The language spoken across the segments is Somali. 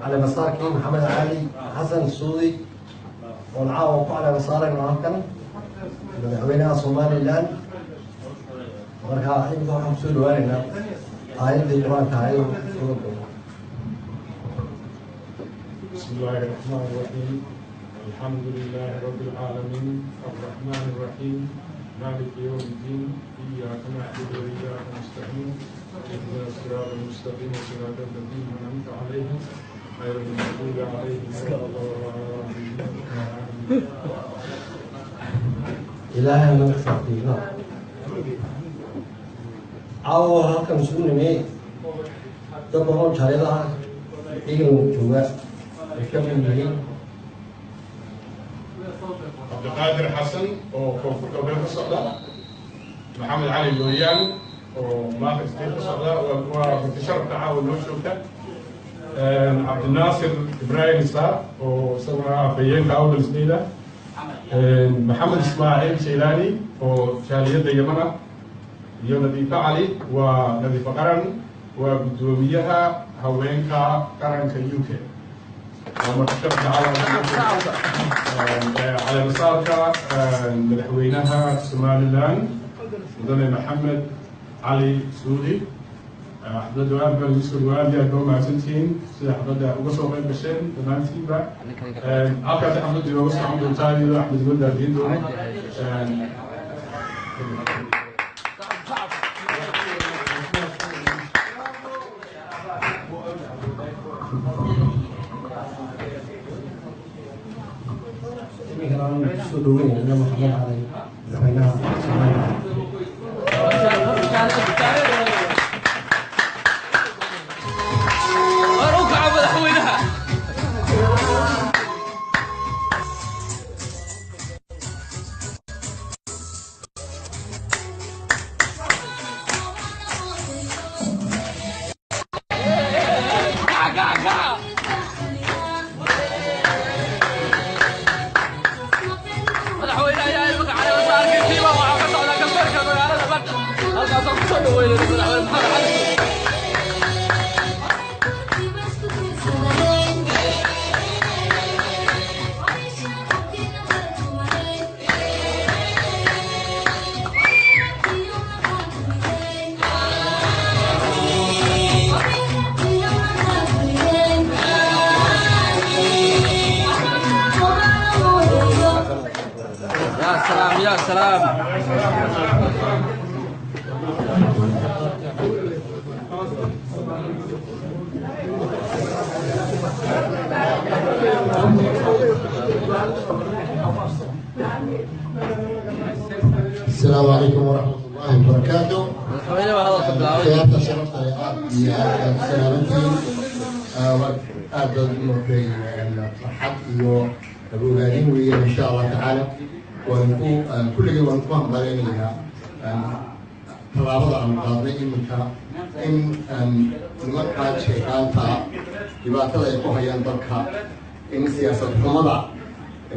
Caleemasaarkii Maxamed Cali Xasan Suudi oon caawa ku caleemasaarayno halkan madaxweynaha Somaliland. Marka imika waxaan kusoo dhawaaneynaa aayaddii Qur-aanka ahayd oo soo galo. بسم الله الرحمن الرحيم، الحمد لله رب العالمين، الرحمن الرحيم، مالك يوم الدين، إياك نعبد وإياك نستعين، اهدنا الصراط المستقيم، صراط الذين أنعمت عليهم، غير المغضوب عليهم ولا الضالين. Ilaahay naga saaqiiba. Caawa halkan isugu nimey dad badan oo jaaliyadaha England jooga ay ka mid yihiin Cabdiqaadir Xasan oo Koonfur Galbeed ka socda, Maxamed Cali Looyaan oo Maakhir State ka socda, waa marti sharafta caawa noo joogta, Cabdinaasir Ibraahim Isaaq oo isaguna afhayeenka Awdal State ah, Maxamed Ismaaciil Jaylaani oo jaaliyadda Yeman ah, iyo Nadiifo Cali, waa Nadiifo Qaran, waa guddoomiyaha haweenka qaranka UK. Waa marti sharafta caawa caleemasaarka madaxweynaha Somaliland, mudane Maxamed Cali Suudi. Xafladda aad baan idin soo dhawaad, aad baa umahadsantihiin sida xafladda uga soo qayb gasheen dhammaantiinba. Halkaasi xafladdu inooga socon doontaa iyadoo Axmed inoo daadiin doono. Iminkana aan kusoo dhaweynayna Maxamed Cali, madaxweynaha Somaliland. Warukaca madaxweynaha. Kaca, kaca, kaca. Madaxweynaha ayaa imika caleemasaarkiisiiba waxaa ka socda galbeedka magaalada London, halkaasoo kusoo dhaweynay madaxweyne Maxamed Cali Suudi. يا سلام يا سلام. السلام عليكم ورحمة الله وبركاته. Madaxweyne baa hadalka bilaabay. Khiyaarta sharafta leh, aad iyo aad aad salaamantihiin. Aad baad u martay farxad iyo ogaadin weeyaan. Insha Allah tacaala waan ku kulligay waan ku hambaleynayaa tallaabada aan qaadnay iminka in nimankaa jeegaanta dhibaatada ay ku hayaan dalka, in siyaasad xumada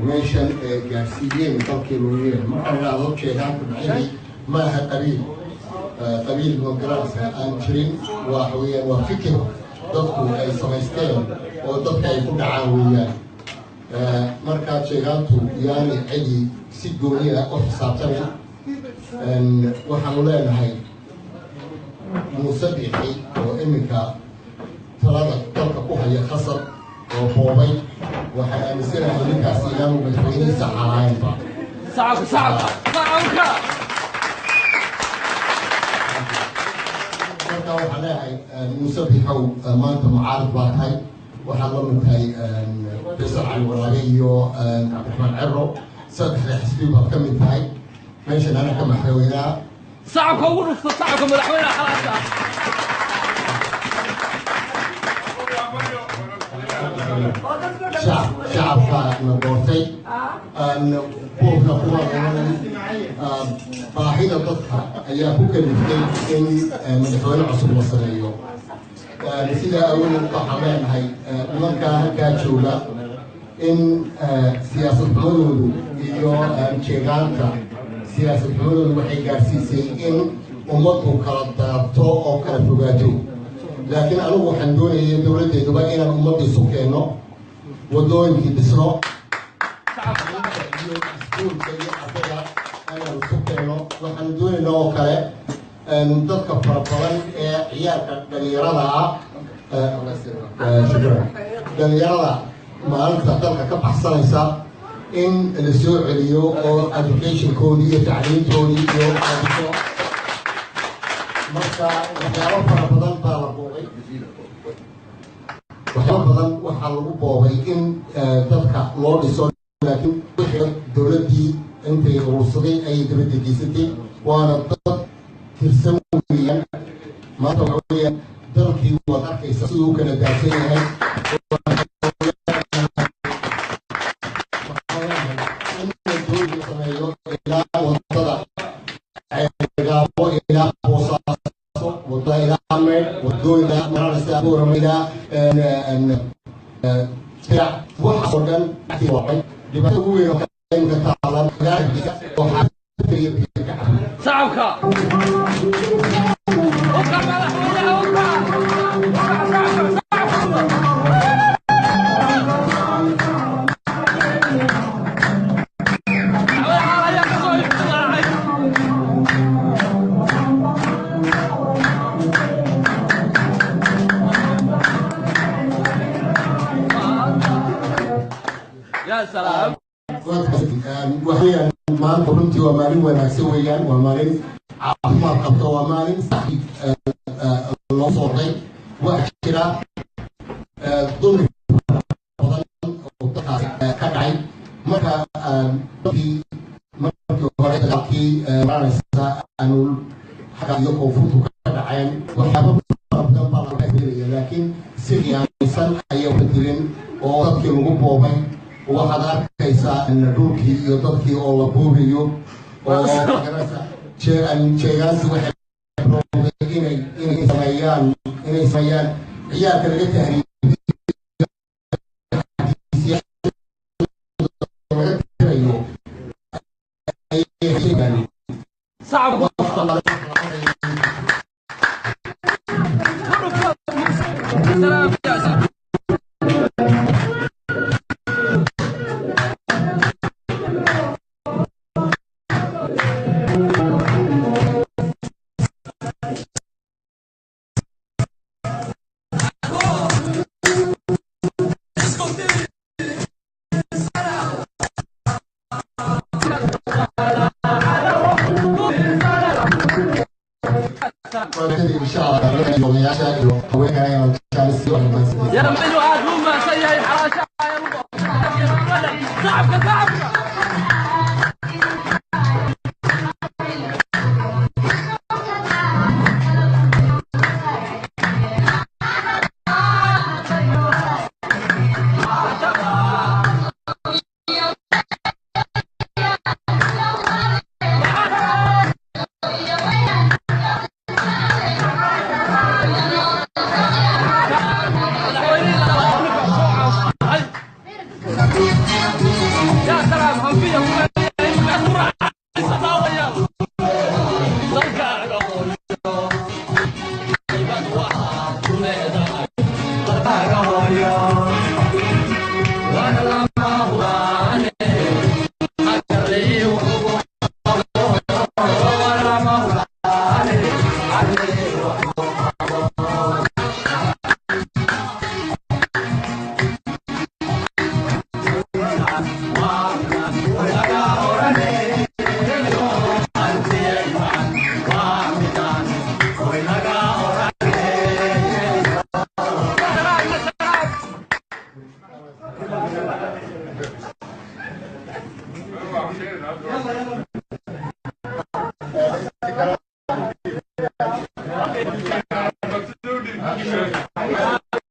meeshan ay gaarsiiyeen dalkii weeyeen. Markaan idhaahdo jeegaanta, macnihii ma aha qabiil, qabiil magaranaysa aan jirin, waxa weeyaan waa fikir dadku ay samaysteen oo dadka ay ku dhacaan weeyaan. Markaa jeegaantu yaani cidi si gooni ah u xisaabtamin. Waxaanu leenahay Muuse Biixi oo iminka talada dalka ku haya khasab oo boobay, waxaan aaminsanahay ninkaasi inaanu madaxweynihiisa xaalaynba. Sacabka, sacabka, sacabka. Marka waxaan leeyahay Muuse Biixow, maanta mucaarid baa tahay, waxaad la mid tahay Faysal Cali Waraabe iyo Cabdiraxmaan Cero, saddexda xisbi baad ka mid tahay. Meeshan ana ka madaxweynaha. Sacabka ugu dhufto, sacabka madaxweynaha xalaasha ah. Shacabka na doortay buurka kuwa dooranay, baahida dadka ayaa ku kaliftay in madaxweyne cusub la sameeyo. Sidaa awadeed waxaan leenahay nimankaa halkaa jooga in siyaasad xumadoodu iyo jeegaanta siyaasad xumadoodu waxay gaarsiisay in ummaddu kala daabto oo kala fogaato. Laakiin anigu waxaan doonayay dowladdeeduba inaan ummadda isu keenno, waddooyinkii dhisno iyo iskuulka iyo ardayda inaan isu keenno. Waxaan doonaynaa oo kale dadka fara badan ee ciyaalka dhalinyarada ah, shukran, dhalinyarada maalinta dalka ka baxsanaysa in la soo celiyo oo educationkoodii iyo tacliintoodii iyo la dhiso. Marka waxyaabo fara badan baa la boobay, waxyaabo badan waxaa lagu boobay in dadka loo dhiso, laakiin wixii dowladdii intay urursaday ayay dabadda geysatay, waana dad tirsan weeyaan. Maanta waxa weeyaan dalkii waad arkaysa siduu u kala daadsan yahay. In wadooyin sameeyo ilaa wadada Ceergaabo ilaa Boosaaso, wadada ilaa Meydh, wadooyin maranaysa Boorama ilaa waxaasoo dhan. Dhibaatada ugu weyn oo imka taalan magaalada oo xaafadda iyo biyo ka cabo. Shacabka ukac, madaxweynaha ukac, ukac, shacabka, shacabka. Madaxweynaha ayaa ka soo iftilaacay. Ya salaam. Waxweeyaan maanta runtii waa maalin wanaagsan weeyaan, waa maalin caafimaad qabta, waa maalin saxi loo socday. Waxaa jira dulmi badan oo dadkaas ka dhacay. Marka dadkii markii hore dagaalkii maranaysa aanu xagga iyo koonfurtu ka dhaceen, waxyaaba fara badan baa laga helaya, laakiin si khiyaanaysan ayaa uga dilin oo dadkii lagu boobay. Waxaad arkaysaa dhulkii iyo dadkii oo la boobayo oo jeegaansi waxay bilowday inay sameeyaan ciyaalka laga tahriibiyo laga tirayo ayay sheegaan. Shacabku salaam ya salaam. Insha Allah odayaasha iyo haweenkana inaan jaanis siiyo. يا madaxweynuhu aad buu mahadsan yahay. Xalaasha shacabka, shacabka. Madaxweynihii labaad Afrika soo caanbaxay. Ya salaam, hanfiya ku leeyahay markaas ku raaxaysa daawayaal. Dalkaaga hooyo, haybad waxaad ku leedahay. Dalkaaga hooyo, waana